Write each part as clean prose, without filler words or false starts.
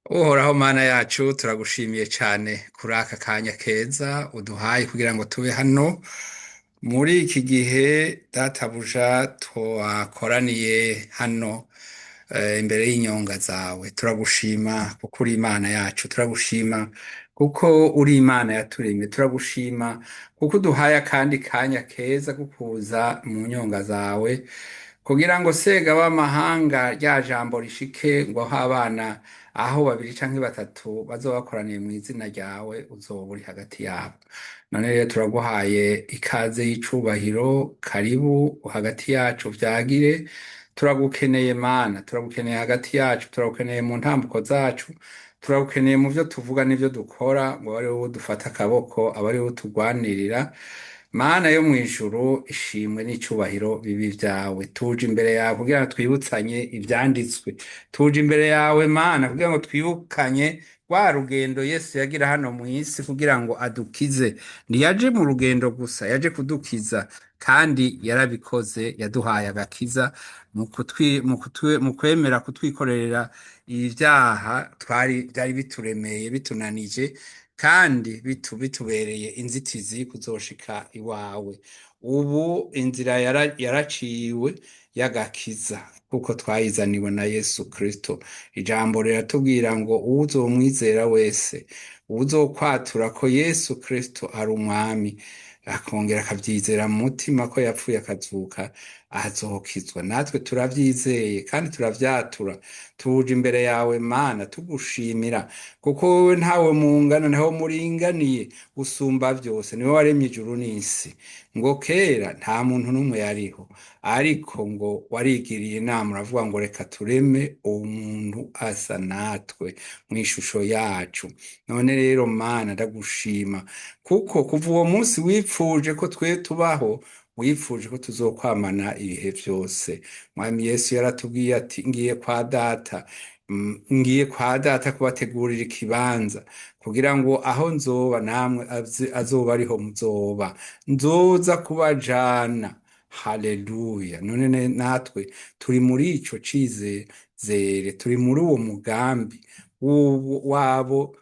Uhoraho Mana yacu, turagushimiye cane kuri aka kanya keza uduhaye kugira ngo tube hano muri iki gihe, databuja, twakoraniye hano imbere y'inyonga zawe. Turagushima kuko uri Imana yacu, turagushima kuko uri Imana yaturemye, turagushima kuko uduhaye akandi kanya keza ko kuza mu nyonga zawe kugira ngo sega w'amahanga rya jambo rishike, ngo aho abana aho babiri canke batatu bazoba bakoraniye mu izina ryawe, uzoba uri hagati yabo. None rero turaguhaye ikaze y'icubahiro, karibu hagati yacu, vyagire. Turagukeneye Mana, turagukeneye hagati yacu, turagukeneye mu ntambuko zacu, turagukeneye mu vyo tuvuga n'ivyo dukora, ngo abe ari wowe dufata akaboko, abe ari wowe utugwanirira. Mana yo mw'ijuru, ishimwe n'icubahiro bibi vyawe. Tuje imbere yawe kugira ngo twibutsanye ivyanditswe. Tuje imbere yawe Mana kugira ngo twibukanye rwa rugendo Yesu yagira hano mw'isi kugira ngo adukize. Ntiyaje mu rugendo gusa, yaje kudukiza, kandi yarabikoze, yaduhaye agakiza mu kwemera kutwikorerera ibyaha twari byari bituremeye, bitunanije, kandi bitubereye inzitizi kuzoshika iwawe. Ubu inzira yaraciwe y'agakiza kuko twayizaniwe na Yesu Kristo. Ijambo riratubwira ngo uwuzomwizera wese, uwuzokwatura ko Yesu Kristo ari umwami, akongera akavyizera mu mutima ko yapfuye akazuka, azokizwa. Natwe turavyizeye kandi turavyatura. Tuje imbere yawe Mana tugushimira kuko wowe ntawe mungana, ntawe muringaniye, usumba vyose, niwe waremye ijuru n'isi. Ngo kera nta muntu n'umwe yariho, ariko ngo warigiriye inama uravuga ngo reka tureme umuntu asa natwe mw'ishusho yacu. None rero Mana, ndagushima kuko kuva uwo munsi wipfuje ko twe tubaho, wipfuje ko tuzokwamana ibihe vyose. Mwami Yesu yaratubwiye ati ngiye kwa data, ngiye kwa data kubategurira ikibanza kugira ngo aho nzoba namwe azoba ariho muzoba, nzoza kubajana. Haleluya! None natwe turi muri ico cizere, turi muri uwo mugambi wabo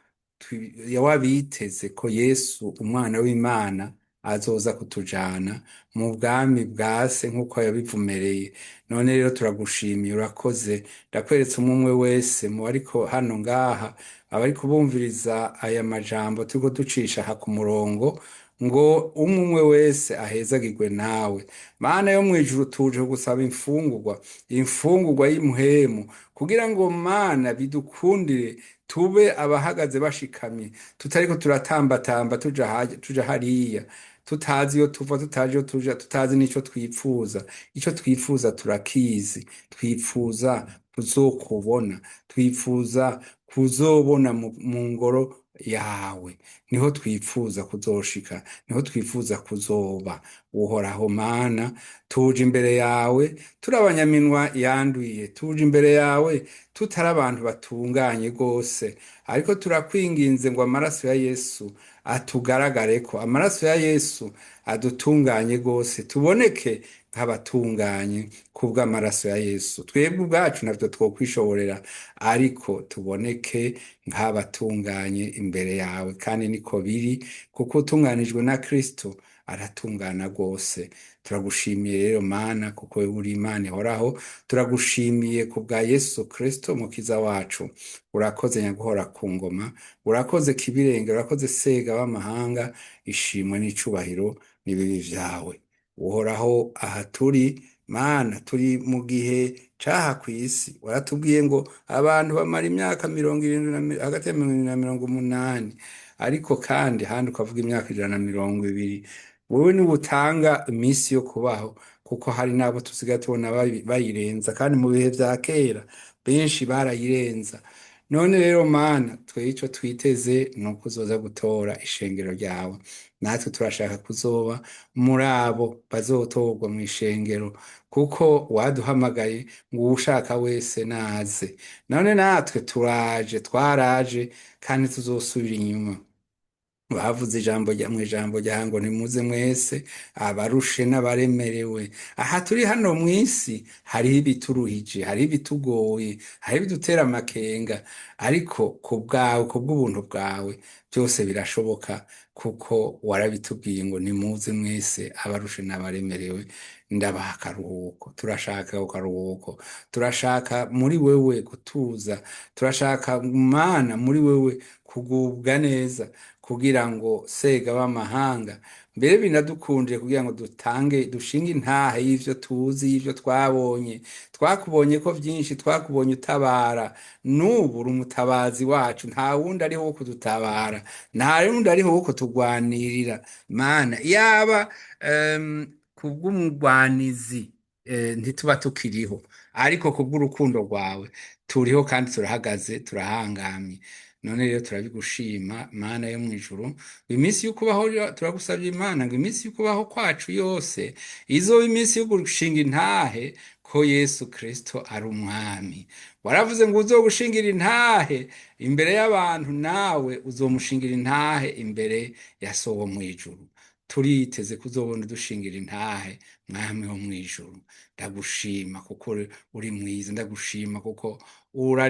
wabiteze ko Yesu umwana w'Imana azoza kutujana mu bwami bwa se nk'uko yabivumereye. None rero turagushimiye, urakoze. Ndakweretse umwe umwe wese mu bariko hano ngaha, abariko bumviriza aya majambo turiko ducisha aha ku murongo, ngo umwe umwe wese ahezagirwe nawe. Mana yo mw'ijuru, tuje gusaba imfungurwa, imfungurwa y'impwemu, kugira ngo Mana bidukundire tube abahagaze bashikamye, tutariko turatambatamba tuja hariya, tutazi iyo tuva, tutazi iyo tuja, tutazi n'ico twipfuza. Ico twifuza turakizi: twipfuza kuzokubona, twipfuza kuzobona mu ngoro yawe. Niho twifuza kuzoshika, niho twifuza kuzoba. Uhoraho Mana, tuje imbere yawe turi abanyaminwa yanduye, tuje imbere yawe tutari abantu batunganye rwose, ariko turakwinginze ngo amaraso ya Yesu atugaragareko, amaraso ya Yesu adutunganye rwose, tuboneke nk'abatunganye kubw'amaraso ya Yesu. Twebwe ubwacu navyo twokwishoborera, ariko tuboneke nk'abatunganye imbere yawe. Kandi niko biri, kuko utunganijwe na Kristo aratungana rwose. Turagushimiye rero Mana, kuko wewe uri Imana ihoraho. Turagushimiye ku bwa Yesu Kristo mukiza wacu. Urakoze nyaguhora ku ngoma, urakoze kibirenge, urakoze sega w'amahanga. Ishimwe n'icubahiro n'ibibi vyawe, Uhoraho. Aha turi Mana, turi mu gihe caha kw'isi. Waratubwiye ngo abantu bamara imyaka 70 hagati ya 70 na 80, ariko kandi handi ukavuga imyaka 120. Wewe niwe utanga iminsi yo kubaho, kuko hari n'abo tusigaye tubona bayirenza, kandi mu bihe vya kera benshi barayirenza. None rero Mana, twe ico twiteze ni uko uzoza gutora ishengero ryawe. Natwe turashaka kuzoba muri abo bazotorwa mu ishengero, kuko waduhamagaye ngo uwushaka wese naze. None natwe turaje, twaraje, kandi tuzosubira inyuma. Bavuze ijambo rya mw'ijambo rya ngo nimuze mwese abarushe n'abaremerewe. Aha turi hano mw'isi hariho ibituruhije, hariho ibitugoye, hariho ibidutera amakenga, ariko ku bwawe, ku bw'ubuntu bwawe, byose birashoboka, kuko warabitubwiye ngo nimuze mwese abarushe n'abaremerewe, ndabaha akaruhuko. Turashaka ako karuhuko, turashaka muri wewe gutuza, turashaka Mana muri wewe kugubwa neza, kugira ngo sega b'amahanga mbere binadukundire, kugira ngo dutange dushinge intahe y'ivyo tuzi, y'ivyo twabonye. Twakubonye ko vyinshi, twakubonye utabara, n'ubu uri umutabazi wacu. Nta wundi ariho wo kudutabara, nta wundi ariho wo kutugwanirira Mana. Yaba kubw'umugwanizi ntituba tukiriho, ariko kubw'urukundo rwawe turiho kandi turahagaze, turahangamye. None rero turabigushima, Mana yo mw'ijuru. Iminsi y'ukubaho, turagusabye Imana ngo iminsi y'ukubaho kwacu yose izoba iminsi yo gushinga intahe ko Yesu Kristo ari umwami. Waravuze ngo uzogushingira intahe imbere y'abantu, nawe uzomushingira intahe imbere ya So wo mw'ijuru. Turiteze kuzobona udushingira intahe, Mwami wo mw'ijuru. Ndagushima kuko uri mwiza, ndagushima kuko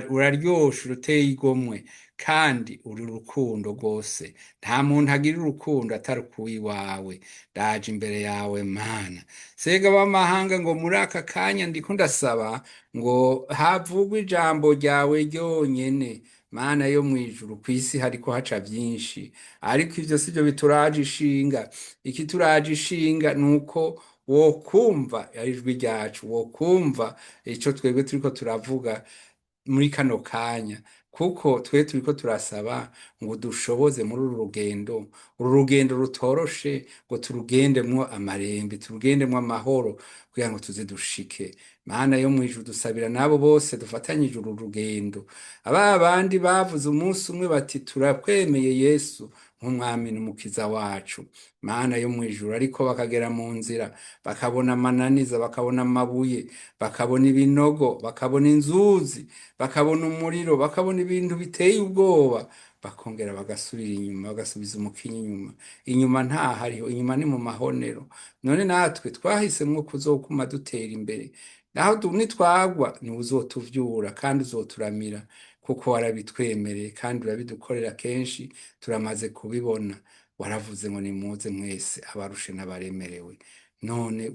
uraryoshe, uruteye igomwe, kandi uri urukundo rwose. Nta muntu agira urukundo atarukuye iwawe. Ndaje imbere yawe, Mana. Sega b'amahanga, ngo muri aka kanya ndiko ndasaba ngo havugwe ijambo ryawe ryonyene, Mana yo mw'ijuru. Kw'isi hariko haca vyinshi, ariko ivyo sivyo bituraje ishinga. Ikituraje ishinga nuko wokumva ijwi ryacu, wokumva ico twebwe turiko turavuga muri kano kanya, kuko twe turiko turasaba ngo dushoboze muri uru rugendo, uru rugendo rutoroshe, ngo turugendemwo amarembe, turugendemwo amahoro, kugira ngo tuze dushike. Mana yo mw'ijuru, dusabira n'abo bose dufatanyije uru rugendo, aba bandi bavuze umunsi umwe bati turakwemeye Yesu nk'umwami n'umukiza wacu, Mana yo mw'ijuru, ariko bakagera mu nzira bakabona amananiza, bakabona amabuye, bakabona ibinogo, bakabona inzuzi, bakabona umuriro, bakabona ibintu biteye ubwoba, bakongera bagasubira inyuma, bagasubiza umukinyi inyuma. Inyuma ntahariho, inyuma ni mu mahonero. None natwe twahisemwo kuzokuma dutera imbere, naho nitwagwa niwe uzotuvyura kandi uzoturamira, kuko warabitwemereye kandi urabidukorera kenshi, turamaze kubibona. Waravuze ngo nimuze mwese abarushe n'abaremerewe, none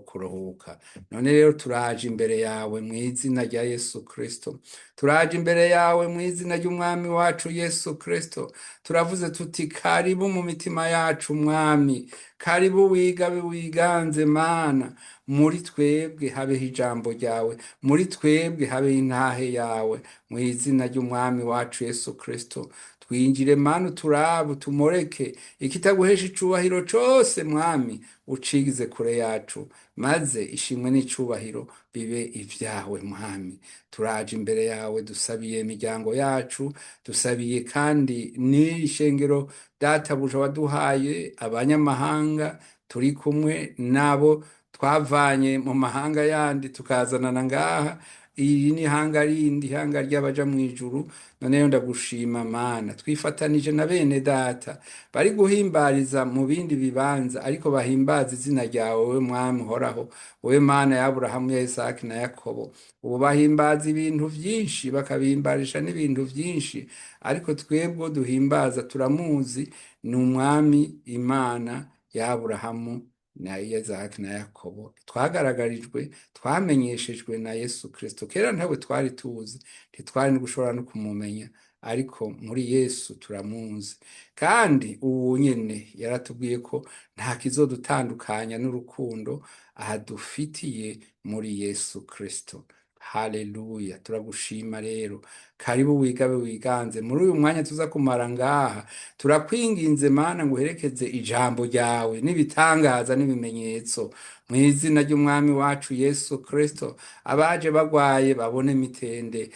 kuruhuka. None rero turaje imbere yawe mu izina rya Yesu Kristo, turaje imbere yawe mu izina ry'umwami wacu Yesu Kristo. Turavuze tuti karibu mu mitima yacu, Mwami, karibu wigabe wiganze, Mana. Muri twebwe habeho ijambo ryawe, muri twebwe habeho intahe yawe, mu izina ry'umwami wacu Yesu Kristo. Twinjire Mana, uturabe, tumoreke ikitaguhesha icubahiro cose, Mwami, ucigize kure yacu, maze ishimwe n'icubahiro bibe ivyawe, Mwami. Turaje imbere yawe, dusabiye imiryango yacu, dusabiye kandi n'ishengero databuja waduhaye, abanyamahanga turi kumwe nabo twavanye mu mahanga yandi tukazanana ngaha. Iri ni ihanga rindi, ihanga ry'abaja mw'ijuru. None rero ndagushima Mana, twifatanije na bene data bari guhimbariza mu bindi bibanza, ariko bahimbaza izina ryawe wowe Mwami uhoraho, wowe Mana ya Aburahamu, ya Isaki na Yakobo. Ubu bahimbaza ibintu vyinshi, bakabihimbarisha n'ibintu vyinshi, ariko twebwe duhimbaza turamuzi, ni umwami Imana ya Aburahamu na Isaki na Yakobo. Twagaragarijwe, twamenyeshejwe na Yesu Kristo. Kera ntabwo twari tuzi, ntitwari no gushobora no kumumenya, ariko muri Yesu turamuzi. Kandi ubu nyene yaratubwiye ko nta kizodutandukanya n'urukundo ahadufitiye muri Yesu Kristo. Haleluya, turagushima rero. Karibu wigabe wiganze muri uyu mwanya tuza kumara ngaha. Turakwinginze Mana ngo uherekeze ijambo ryawe n'ibitangaza n'ibimenyetso, mu izina ry'umwami wacu Yesu Kristo. Abaje bagwaye babone mitende,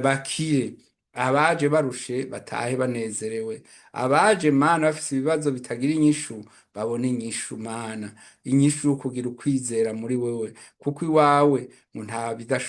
bakire. Abaje barushe batahe banezerewe. Abaje Mana bafise ibibazo bitagira inyishu babone inyishu, Mana, inyishu yo kugira ukwizera muri wewe, kuko iwawe ngo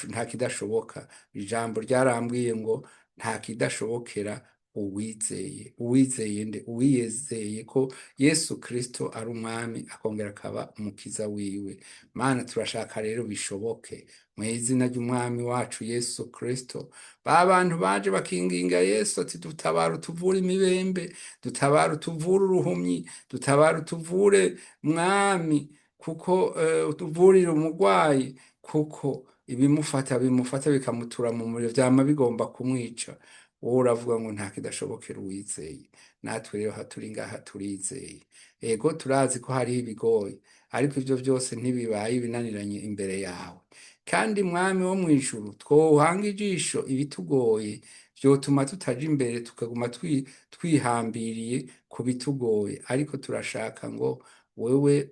nta kidashoboka. Ijambo ryarambwiye ngo nta kidashobokera Uwizeye, uwizeye nde? Uwiyezeye ko Yesu Kristo ari umwami akongera akaba umukiza wiwe. Mana, turashaka rero bishoboke mu izina ry'umwami wacu Yesu Kristo. Ba bantu baje bakinginga Yesu ati dutabara utuvure imibembe, dutabara utuvure uruhumyi, dutabara utuvure mwami, kuko utuvurire umurwayi, kuko ibimufata bimufata bikamutura mu muriro vyama bigomba kumwica. Wowe uravuga ngo nta kidashobokera uwizeye. Natwe rero turi ngaha turizeye. Ego, turazi ko hariho ibigoye, ariko ivyo vyose ntibibaye ibinaniranye imbere yawe. Kandi mwami wo mw'ijuru, twohanga ijisho ibitugoye vyotuma tutaja imbere, tukaguma twihambiriye ku bitugoye. Ariko turashaka ngo wewe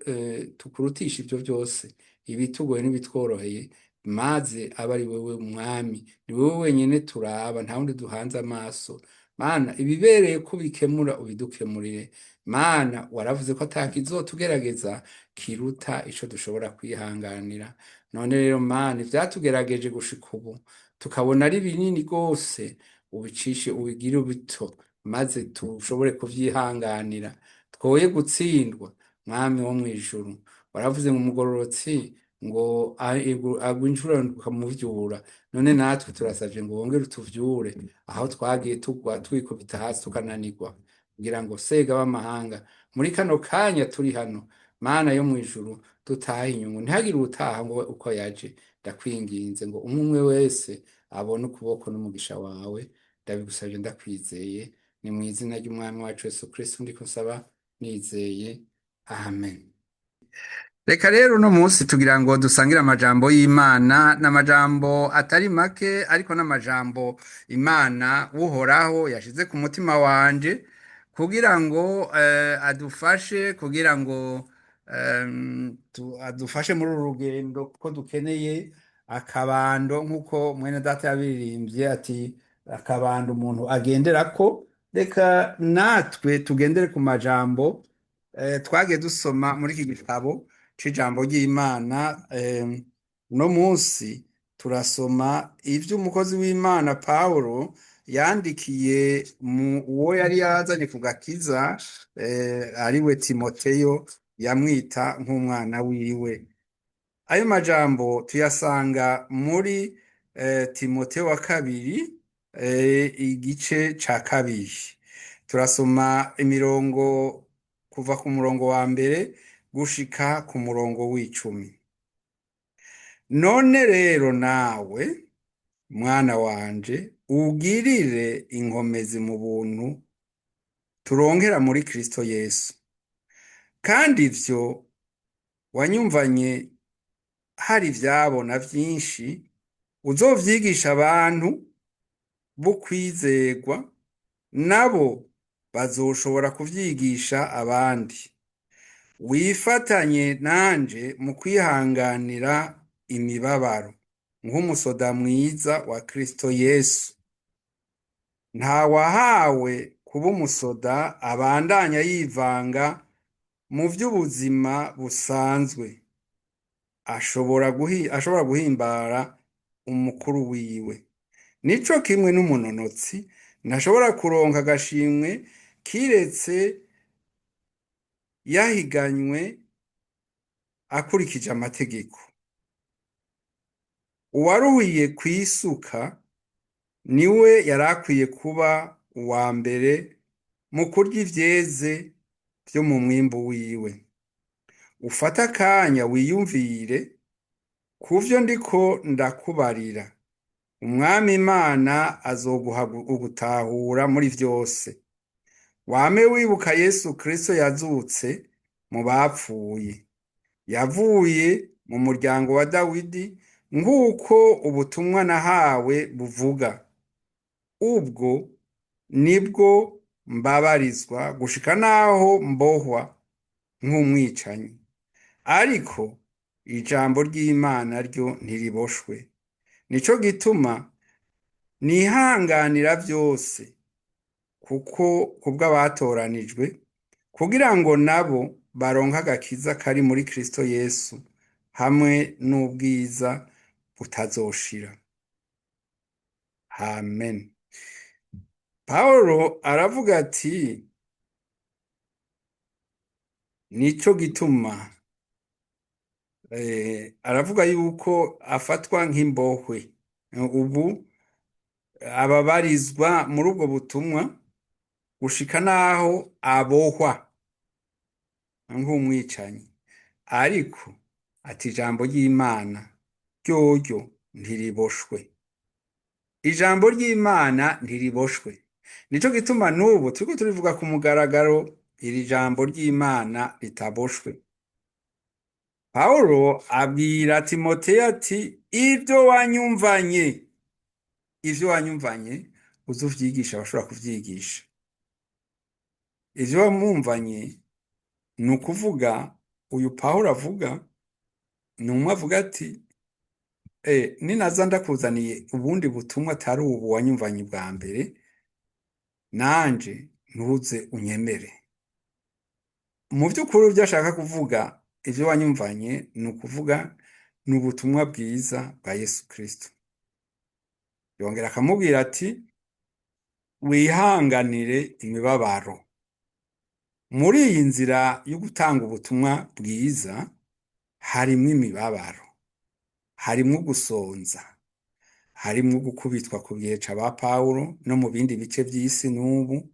tukurutisha ivyo vyose, ibitugoye n'ibitworoheye, maze abe ari wewe mwami. Ni wewe wenyene turaba, nta wundi duhanze amaso. Mana, ibibereye ko ubikemura ubidukemurire. Mana, waravuze ko ata kizotugerageza kiruta ico dushobora kwihanganira. None rero Mana, ivyatugerageje gushika ubu tukabona ari binini rwose, ubicishe ubigire bito, maze tushobore kuvyihanganira, twoye gutsindwa. Mwami wo mw'ijuru, waravuze ngo umugororotsi ngo agwa incuro ukamuvyura. None natwe turasavye ngo wongere utuvyure aho twagiye tugwa twikubita hasi tukananirwa, kugira ngo sega b'amahanga muri kano kanya turi hano, Mana yo mw'ijuru, dutahe inyungu, ntihagire uwutaha ngo uko yaje. Ndakwinginze ngo umwe umwe wese abone ukuboko n'umugisha wawe. Ndabigusavye ndakwizeye, ni mu izina ry'umwami wacu Yesu Kristo ndiko nsaba nizeye, amen. Reka rero uno munsi tugira ngo dusangire amajambo y'Imana, n'amajambo atari make, ariko n'amajambo Imana uhoraho yashize ku mutima wanje kugira ngo adufashe, kugira ngo adufashe muri uru rugendo, ko dukeneye akabando nk'uko mwene data yabiririmbye ati akabando umuntu agenderako. Reka natwe tugendere ku majambo twagiye dusoma muri iki gitabo c'ijambo ry'Imana. Uno munsi turasoma ivyo umukozi w'Imana Pawulo yandikiye mu uwo yari yazanye ku gakiza, ariwe Timoteyo, yamwita nk'umwana wiwe. Ayo majambo tuyasanga muri Timoteyo wa kabiri, igice ca kabiri. Turasoma imirongo kuva ku murongo wa mbere gushika ku murongo w'icumi. None rero nawe, mwana wanje, ugirire inkomezi mu buntu turonkera muri Kristo Yesu. Kandi ivyo wanyumvanye hari ivyabona vyinshi, uzovyigisha abantu b'ukwizerwa, nabo bazoshobora kuvyigisha abandi. Wifatanye nanje mu kwihanganira imibabaro nk'umusoda mwiza wa Kristo Yesu. Nta wahawe kuba umusoda abandanya yivanga mu vy'ubuzima busanzwe, ashobora guhimbara umukuru wiwe. Nico kimwe n'umunonotsi ntashobora kuronka agashimwe kiretse yahiganywe akurikije amategeko. Uwaruhiye kw'isuka niwe yari akwiye kuba uwa mbere mu kurya ivyeze vyo mu mwimbu wiwe. Ufate akanya wiyumvire kuvyo ndiko ndakubarira. Umwami Imana azoguha ugutahura muri vyose. Wame wibuka Yesu Kristo yazutse mu bapfuye. Yavuye mu muryango wa Dawidi nk'uko ubutumwa nahawe buvuga. Ubwo nibwo mbabarizwa gushika naho mbohwa nk'umwicanyi. Ariko ijambo ry'Imana ryo ntiriboshwe. Nico gituma nihanganira vyose kuko kubw'abatoranijwe, kugira ngo nabo baronke agakiza kari muri Kristo Yesu hamwe n'ubwiza butazoshira. Amen. Pawulo aravuga ati nico gituma aravuga yuko afatwa nk'imbohwe. Ubu ababarizwa muri ubwo butumwa gushika naho abohwa nk'umwicanyi, ariko ati ijambo ry'Imana ryoryo ntiriboshwe. Ijambo ry'Imana ntiriboshwe. Nico gituma n'ubu turiko turivuga ku mugaragaro iri jambo ry'Imana ritaboshwe. Pawulo abwira Timoteyo ati ibyo wanyumvanye, ivyo wanyumvanye uze uvyigisha abashobora kuvyigisha. Ivyo wamwumvanye ni ukuvuga uyu Pawulo avuga ni umwe avuga ati ninaza ndakuzaniye ubundi butumwa atari ubu wanyumvanye bwa mbere, nanje ntuze unyemere. Mu by'ukuri ibyo ashaka kuvuga ivyo wanyumvanye ni ukuvuga ni ubutumwa bwiza bwa Yesu Kristo. Yongera akamubwira ati wihanganire imibabaro. Muri iyi nzira yo gutanga ubutumwa bwiza harimwo imibabaro, harimwo gusonza, harimwo gukubitwa ku gihe ca ba Pawulo no mu bindi bice vy'isi n'ubu,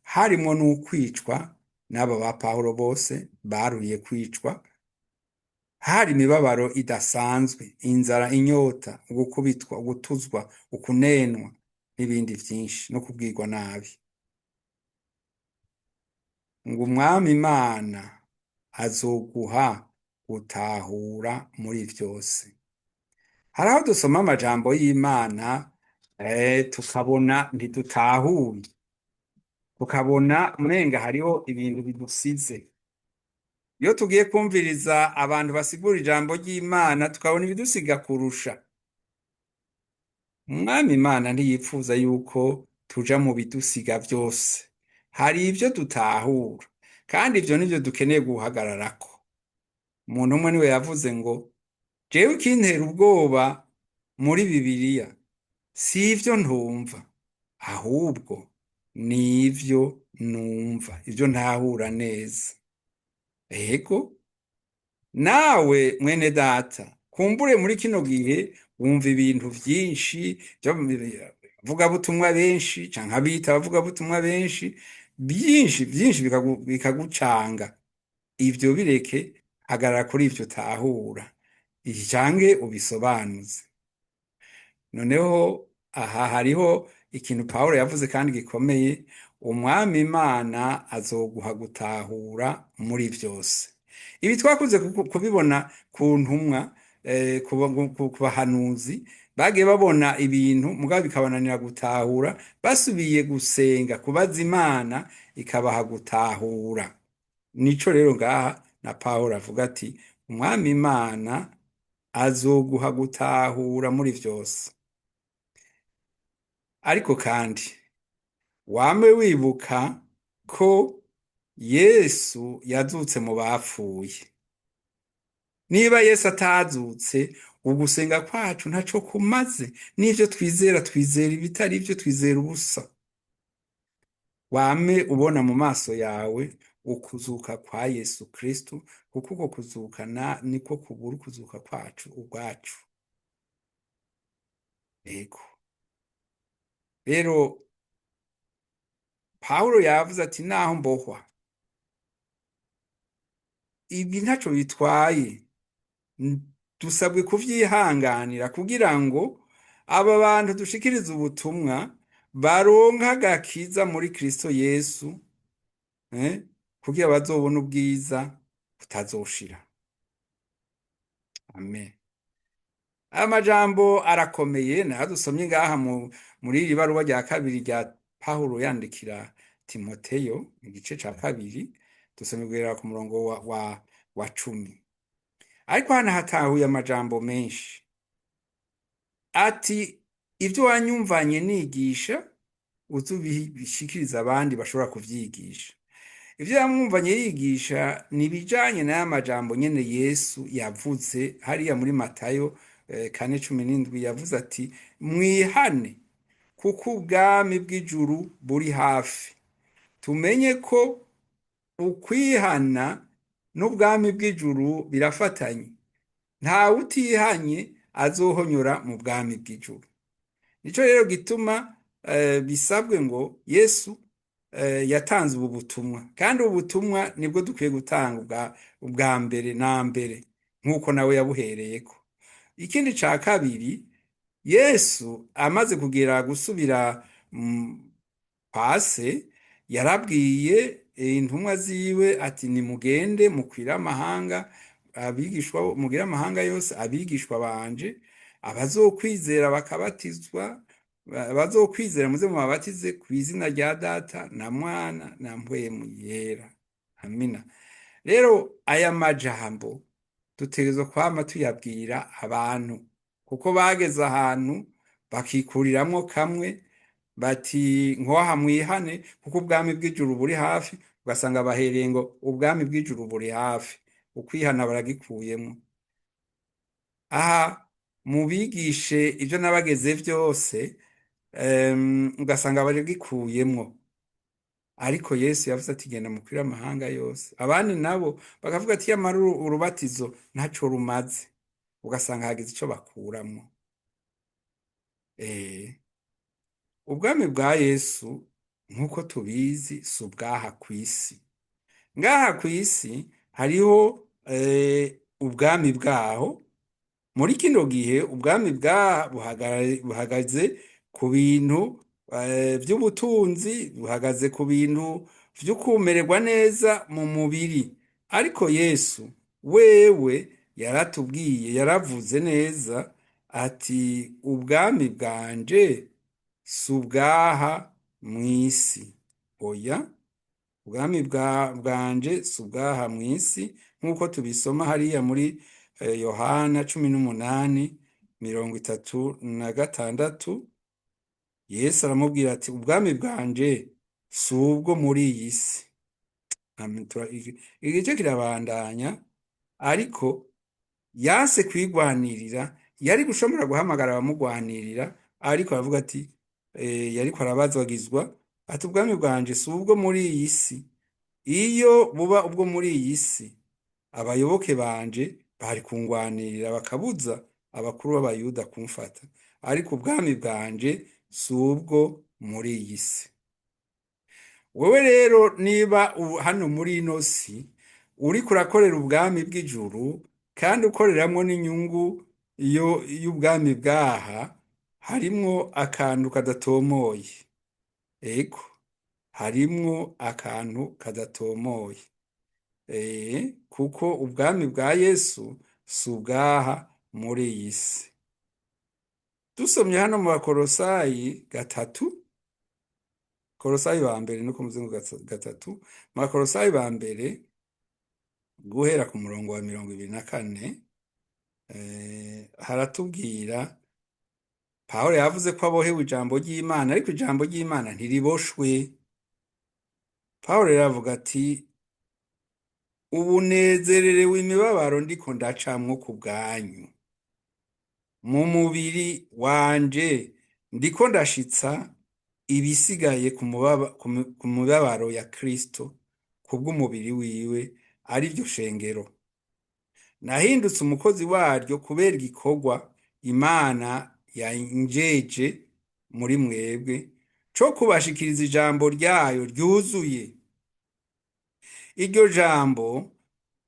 harimwo n'ukwicwa n'aba ba Pawulo bose baruhiye kwicwa, hari imibabaro idasanzwe, inzara, inyota, ugukubitwa, ugutuzwa, ukunenwa n'ibindi vyinshi no kubwirwa nabi. Ngo umwami Imana azoguha gutahura muri vyose. Hari aho dusoma amajambo y'Imana tukabona ntidutahuye, tukabona umenga hariho ibintu bidusize. Iyo tugiye kumviriza abantu basigura ijambo ry'Imana tukabona ibidusiga kurusha. Umwami Imana ntiyipfuza yuko tuja mu bidusiga vyose. Hari ivyo dutahura, kandi ivyo nivyo dukeneye guhagararako. Umuntu umwe niwe yavuze ngo jewe ikintera ubwoba muri Bibiliya si ivyo ntumva, ahubwo ni ivyo numva, ivyo ntahura neza. Ego, nawe mwene data, kumbure muri kino gihe wumva ibintu vyinshi abavugabutumwa benshi canke abita abavugabutumwa benshi, byinshi byinshi bikagucanga. Ivyo bireke, hagarara kuri ivyo utahura, iki canke ubisobanuze. Noneho aha hariho ikintu Pawulo yavuze kandi gikomeye, umwami Imana azoguha gutahura muri vyose. Ibi twakunze kubibona ku ntumwa, ku bahanuzi bagiye babona ibintu mugabo bikabananira gutahura, basubiye gusenga kubaza Imana ikabaha gutahura. Nico rero ngaha na Pawulo avuga ati umwami Imana azoguha gutahura muri vyose. Ariko kandi wame wibuka ko Yesu yazutse mu bapfuye. Niba Yesu atazutse, ugusenga kwacu ntaco kumaze, n'ivyo twizera twizera ibitari ivyo, twizera ubusa. Wame ubona mu maso yawe ukuzuka kwa Yesu Kristo, kuko uko kuzukana niko kubura ukuzuka kwacu ubwacu. Ego. Rero Pawulo yavuze ati naho mbohwa, ibi ntaco bitwaye, dusabwe kuvyihanganira kugira ngo aba bantu dushikiriza ubutumwa baronke agakiza muri Kristo Yesu, kugira bazobone ubwiza butazoshira. Amen. Amajambo arakomeye nayo dusomye ngaha muri iri baruwa rya kabiri rya Pawulo yandikira Timoteyo, igice ca kabiri, dusomye guhera ku murongo wa 10. Ariko hano hatahuye amajambo menshi. Ati ibyo wanyumvanye nigisha uze ubishikirize abandi bashobora kuvyigisha. Ivyo yamwumvanye yigisha ni ibijanye n'aya majambo nyene Yesu yavuze hariya muri Matayo 4:17, yavuze ati mwihane kuko ubwami bw'ijuru buri hafi. Tumenye ko ukwihana n'ubwami bw'ijuru birafatanye. Ntawe utihanye azohonyora mu bwami bw'ijuru. Nico rero gituma bisabwe ngo Yesu yatanze ubu butumwa, kandi ubu butumwa nibwo dukwiye gutanga ubwa mbere na mbere, nk'uko nawe yabuhereyeko. Ikindi ca kabiri, Yesu amaze kugera gusubira kwa Se, yarabwiye intumwa ziwe ati: "Nimugende mukwire amahanga, abigishwa, mugire amahanga yose abigishwa banje, abazokwizera bakabatizwa, abazokwizera muze mubabatize ku izina rya Data na Mwana na Mpwemu Yera." Amina. Rero aya majambo dutegerezwa kwama tuyabwira abantu, kuko bageze ahantu bakikuriramwo kamwe, bati: "Nkoha mwihane kuko ubwami bw'ijuru buri hafi." Ugasanga bahereye ngo ubwami bw'ijuru buri hafi, ukwihana baragikuyemo. Aha mubigishe ibyo nabageze byose, ugasanga baragikuyemwo. Ariko Yesu yavuze ati: "Genda mukwire amahanga yose." Abandi nabo bakavuga ati: "Yamara urubatizo ntaco rumaze." Ugasanga hagize ico bakuramwo. Ubwami bwa Yesu, nk'uko tubizi, si ubwaha kw'isi. Ngaha kw'isi hariho ubwami bwaho. Muri kino gihe ubwami bwaha buhagaze ku bintu vy'ubutunzi, buhagaze ku bintu vy'ukumererwa neza mu mubiri. Ariko Yesu wewe yaratubwiye, yaravuze neza ati: "Ubwami bwanje si ubwaha mw'isi." Oya, ubwami bwanje si ubwaha mw'isi, nk'uko tubisoma hariya muri Yohana 18:36. Yesu aramubwira ati: "Ubwami bwanje si ubwo muri iyi si." Amen. Igice kirabandanya, ariko yanse kwigwanirira. Yari gushobora guhamagara abamugwanirira, ariko aravuga ati, yariko arabazwagizwa ati: "Ubwami bwanje si ubwo muri iyi si. Iyo buba ubwo muri iyi si, abayoboke banje bari kungwanirira, bakabuza abakuru b'Abayuda kumfata. Ariko ubwami bwanje si ubwo muri iyi si." Wewe rero, niba hano muri ino si uriko urakorera ubwami bw'ijuru kandi ukoreramwo n'inyungu iyo y'ubwami bwaha, harimwo akantu kadatomoye. Ego, harimwo akantu kadatomoye. Kuko ubwami bwa Yesu si ubwaha muri iyi si. Dusomye hano mu Bakorosayi 3, Korosayi ba mbere, no ku muzingo 3, mu Bakorosayi ba mbere, guhera ku murongo wa 24, haratubwira. Pawulo yavuze ko abohewe ijambo ry'Imana, ariko ijambo ry'Imana ntiriboshwe. Pawulo rero avuga ati: "Ubu nezererewe imibabaro ndiko ndacamwo ku bwanyu mu mubiri wanje, ndiko ndashitsa ibisigaye ku mubabaro ya Kristo kubw'umubiri wiwe, ari ryo shengero. Nahindutse umukozi waryo kubera igikorwa Imana yanjeje muri mwebwe co kubashikiriza ijambo ryayo ryuzuye. Iryo jambo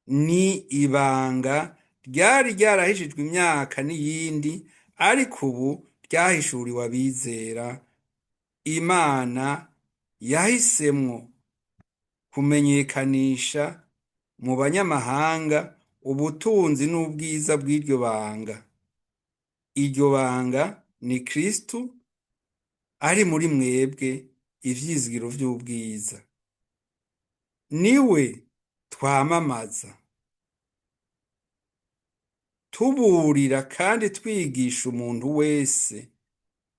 ni ibanga ryari ryarahishijwe imyaka n'iyindi, ariko ubu ryahishuriwe abizera. Imana yahisemwo kumenyekanisha mu banyamahanga ubutunzi n'ubwiza bw'iryo banga. Iryo banga ni Kristu ari muri mwebwe, ivyizigiro vy'ubwiza. Niwe twamamaza, tuburira kandi twigisha umuntu wese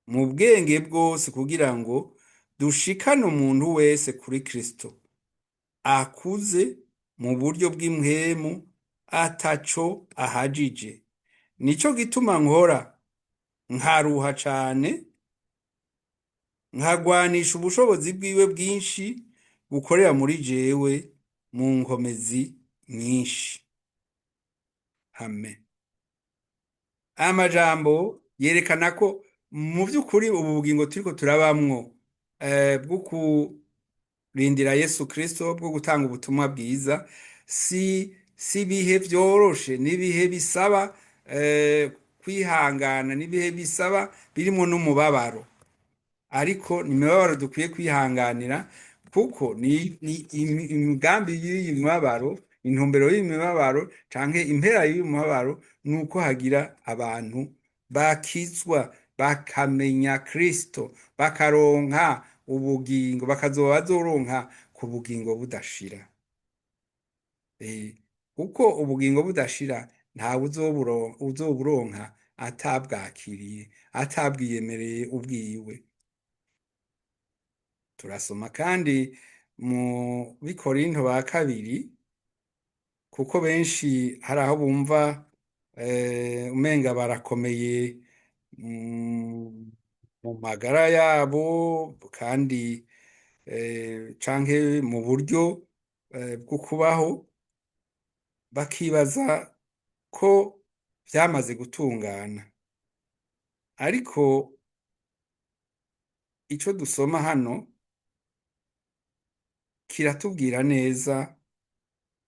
mu bwenge bwose, kugira ngo dushikane umuntu wese kuri Kristo akuze mu buryo bw'impwemu, ataco ahajije. Nico gituma nkora nkaruha cane." Nkagwanisha ubushobozi bwiwe bwinshi bukorera muri jewe mu nkomezi nyinshi. Amen. Aya majambo yerekana ko mu by'ukuri ubu bugingo turiko turabamwo bwo kurindira Yesu Kristo, bwo gutanga ubutumwa bwiza, si ibihe vyoroshe, n'ibihe bisaba kwihangana, n'ibihe bisaba birimo n'umubabaro, ariko ni imibabaro dukwiye kwihanganira, kuko ni imigambi y'iyi mibabaro, intumbero y'imibabaro canke impera y'uyu mubabaro, ni uko hagira abantu bakizwa, bakamenya Kristo, bakaronka ubugingo, bakazoba bazoronka ku bugingo budashira. Kuko ubugingo budashira ntawe uzoburonka atabwakiriye, atabwiyemereye ubwiwe. Turasoma kandi mu Bikorinto ba kabiri, kuko benshi hari aho bumva umenga barakomeye mu magara yabo, kandi canke mu buryo bwo kubaho, bakibaza ko vyamaze gutungana. Ariko ico dusoma hano kiratubwira neza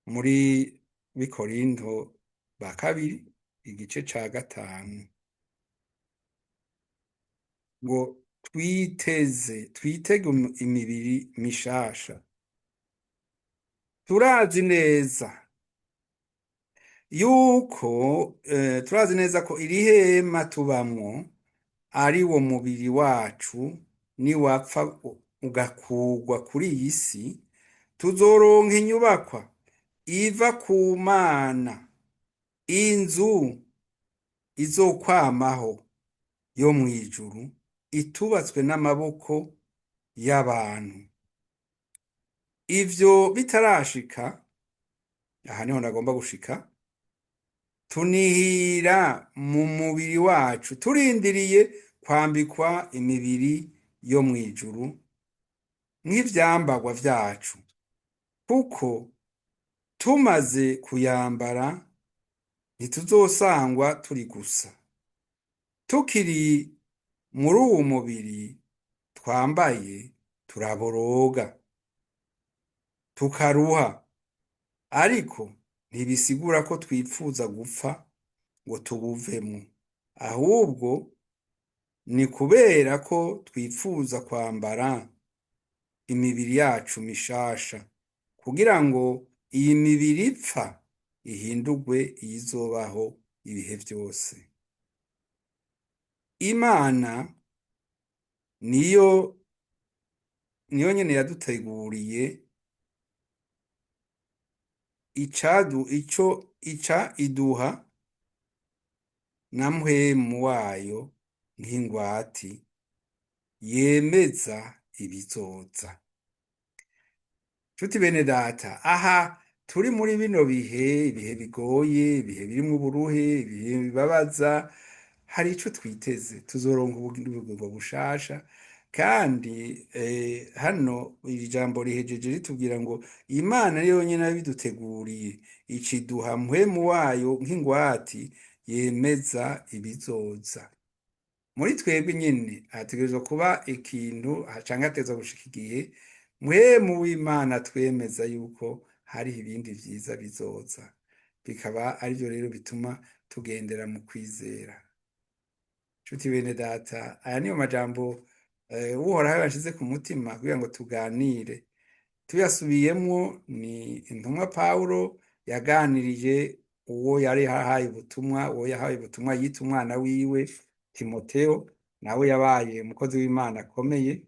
muri Bikorinto ba kabiri, igice ca 5, ngo twiteze, twitege imibiri mishasha. Turazi neza yuko turazi neza ko iri hema tubamwo, ari wo mubiri wacu, niwapfa ugakurwa kuri iyi si, tuzoronka inyubakwa iva ku Mana, inzu izokwamaho yo mw'ijuru, itubatswe n'amaboko y'abantu. Ivyo bitarashika, aha niho nagomba gushika, tunihira mu mubiri wacu, turindiriye kwambikwa imibiri yo mw'ijuru nk'ivyambarwa vyacu, kuko tumaze kuyambara ntituzosangwa turi gusa. Tukiri muri uwu mubiri twambaye, turaboroga, tukaruha, ariko ntibisigura ko twipfuza gupfa ngo tubuvemwo, ahubwo ni kubera ko twipfuza kwambara imibiri yacu mishasha, kugira ngo iyi mibiri ipfa ihindurwe iyizobaho ibihe vyose. Imana niyo nyene yaduteguriye icadu ico ica iduha na Mpwemu wayo nk'ingwati yemeza ibizoza. Nshuti bene data, aha turi muri bino bihe, ibihe bigoye, ibihe birimwo uburuhe, ibihe bibabaza, hari ico twiteze: tuzoronka ubugingo bushasha. Kandi hano iri jambo rihejeje ritubwira ngo Imana niyo yonyene yabiduteguriye, iciduha Mpwemu wayo nk'ingwati yemeza ibizoza. Muri twebwe nyene hategerezwa kuba ikintu, canke hategerezwa gushika igihe Mpwemu w'Imana twemeza yuko hariho ibindi vyiza bizoza, bikaba arivyo rero bituma tugendera mu kwizera. Nshuti bene data, aya niyo majambo Uhoraho yashize ku mutima kugira ngo tuganire. Tuyasubiyemwo, ni intumwa Pawulo yaganirije uwo yari yahaye ubutumwa, uwo yahaye ubutumwa yita umwana wiwe Timoteo, nawe yabaye umukozi w'Imana akomeye,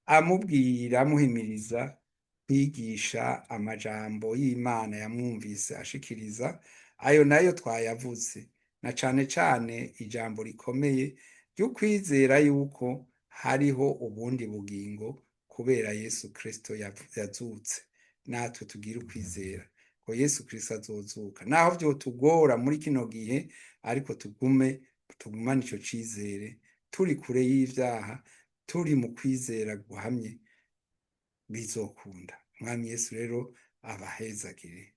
amubwira, amuhimiriza kwigisha amajambo y'Imana yamwumvise ashikiriza. Ayo nayo twayavuze, na cane cane ijambo rikomeye ry'ukwizera yuko hariho ubundi bugingo kubera Yesu Kristo yazutse. Natwe tugira ukwizera ko Yesu Kristo azozuka, naho vyotugora muri kino gihe, ariko tugume, tugumane ico cizere, turi kure y'ivyaha. Turi mu kwizera guhamye, bizokunda. Umwami Yesu rero abahezagire.